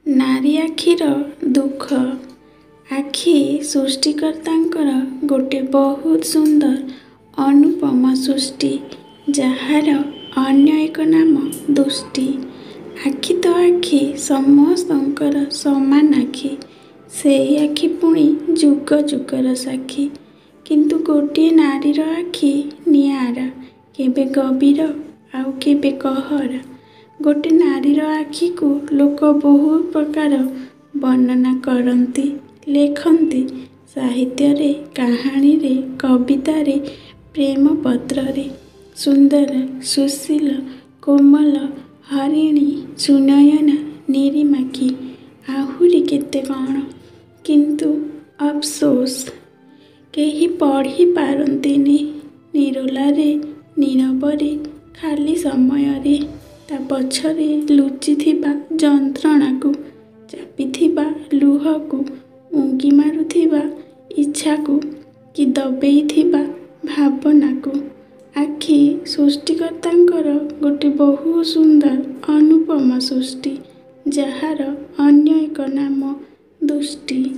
ନାରୀ ଆଖିର ଦୁଃଖ। ଆଖି ସୃଷ୍ଟିକର୍ତ୍ତାଙ୍କର ଗୋଟେ ବହୁତ ସୁନ୍ଦର ଅନୁପମ ସୃଷ୍ଟି, ଯାହାର ଅନ୍ୟ ଏକ ନାମ ଦୃଷ୍ଟି। ଆଖି ତ ଆଖି, ସମସ୍ତଙ୍କର ସମାନ ଆଖି। ସେଇ ଆଖି ପୁଣି ଯୁଗ ଯୁଗର ସାକ୍ଷୀ। କିନ୍ତୁ ଗୋଟିଏ ନାରୀର ଆଖି ନିଆରା, କେବେ ଗଭୀର ଆଉ କେବେ ଗହରା। ଗୋଟେ ନାରୀର ଆଖିକୁ ଲୋକ ବହୁ ପ୍ରକାର ବର୍ଣ୍ଣନା କରନ୍ତି, ଲେଖନ୍ତି ସାହିତ୍ୟରେ, କାହାଣୀରେ, କବିତାରେ, ପ୍ରେମପତ୍ରରେ। ସୁନ୍ଦର, ସୁଶୀଲ, କୋମଳ, ହରିଣୀ, ସୁନୟନା, ନିରିମାଖି, ଆହୁରି କେତେ କ'ଣ। କିନ୍ତୁ ଅଫସୋସ, କେହି ପଢ଼ି ପାରନ୍ତିନି ନିରୋଳାରେ, ନୀରବରେ, ଖାଲି ସମୟରେ ତା' ପଛରେ ଲୁଚିଥିବା ଯନ୍ତ୍ରଣାକୁ, ଚାପିଥିବା ଲୁହକୁ, ଉଙ୍କି ମାରୁଥିବା ଇଚ୍ଛାକୁ କି ଦବେଇଥିବା ଭାବନାକୁ। ଆଖି ସୃଷ୍ଟିକର୍ତ୍ତାଙ୍କର ଗୋଟେ ବହୁତ ସୁନ୍ଦର ଅନୁପମ ସୃଷ୍ଟି, ଯାହାର ଅନ୍ୟ ଏକ ନାମ ଦୃଷ୍ଟି।